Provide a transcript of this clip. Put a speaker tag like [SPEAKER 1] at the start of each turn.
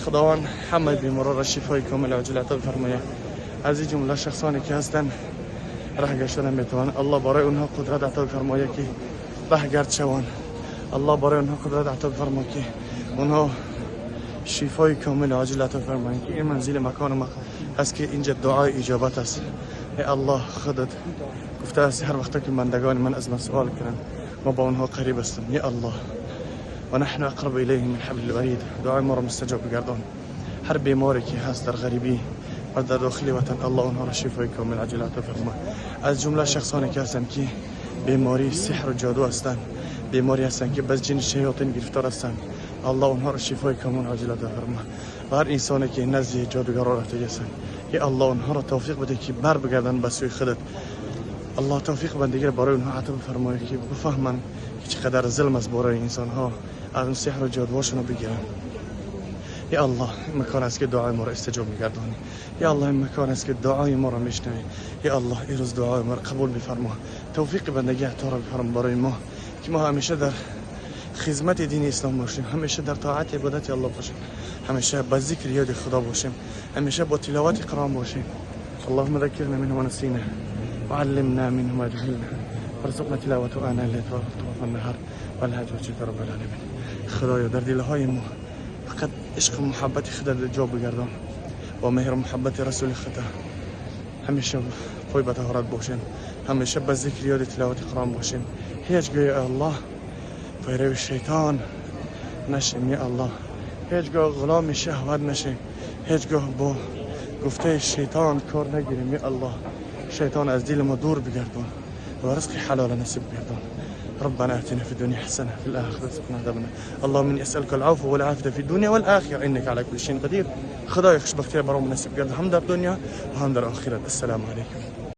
[SPEAKER 1] خداوند همه بیمارا را شفای کامل عاجل عطا بفرمایه. از این جمله شخصانی که هستن راه گشتن میتوان، الله برای اونها قدرت عطا بفرمایه که راه شوان. الله برای اونها قدرت عطا بفرمایه که اونها شفای کامل عاجل عطا فرمایه که این منزل مکان ما است که اینجا دعای اجابت است. ای الله خودت گفته است هر وقت که بندگان من از من سوال کنند ما با اونها قریب هستم. یا الله و نحن اقرب الیه من حبل الورید. دعای ما را مستجاب بگردان. هر بیماری که هست در غریبی و در داخل وطن، الله اونها را شفای کامل عاجل عطا فرما. از جمله شخصانی که هستند که بیماری سحر و جادو هستند، بیماری هستند که بس جن شیاطین گرفتار هستند، الله اونها را شفای کامل عاجل عطا فرما. و هر انسانی که نزد جادوگرا رفته هستند، یا الله اونها را توفیق بده که بر بگردن به سوی خودت. الله توفیق بندگی را برای اونها عطا بفرمایه که بفهمن که چقدر ظلم است برای انسان ها، از اون سحر و جادوهاشون بگیرن. یا الله این مکان است که دعای ما را استجاب میگردانی. یا الله این مکان است که دعای ما را میشنوی. یا الله این روز دعای ما را قبول بفرما. توفیق بندگی عطا را بفرما برای ما که ما همیشه در خدمت دین اسلام باشیم، همیشه در طاعت عبادت الله باشیم، همیشه با ذکر یاد خدا باشیم، همیشه با تلاوت قرآن باشیم. اللهم ذكرنا منه ما نسينا وعلمنا منه ما جهلنا وارزقنا تلاوته آناء الليل وأطراف النهار والهج وجهك رب العالمین. خدایا در دلهای ما فقط عشق و محبت خدا در جا بگردان و مهر و محبت رسول خدا. همیشه پای به طهارت باشیم، همیشه به ذکر یاد تلاوت قرآن باشیم. هیچگاه یا الله پیرو شیطان نشیم. یا الله هیچگاه غلام شهوت نشیم، هیچگاه با گفته شیطان کار نگیریم. یا الله شیطان از دل ما دور بگردان و رزق حلال نصیب بگردان. ربنا اتنا في الدنيا حسنه في الاخره وقنا عذاب النار. اللهم اني اسالك العفو والعافيه في الدنيا والاخره انك على كل شيء قدير. خدای خوشبختی برام نصیب گردان، هم در دنیا و هم در آخرت. السلام علیکم.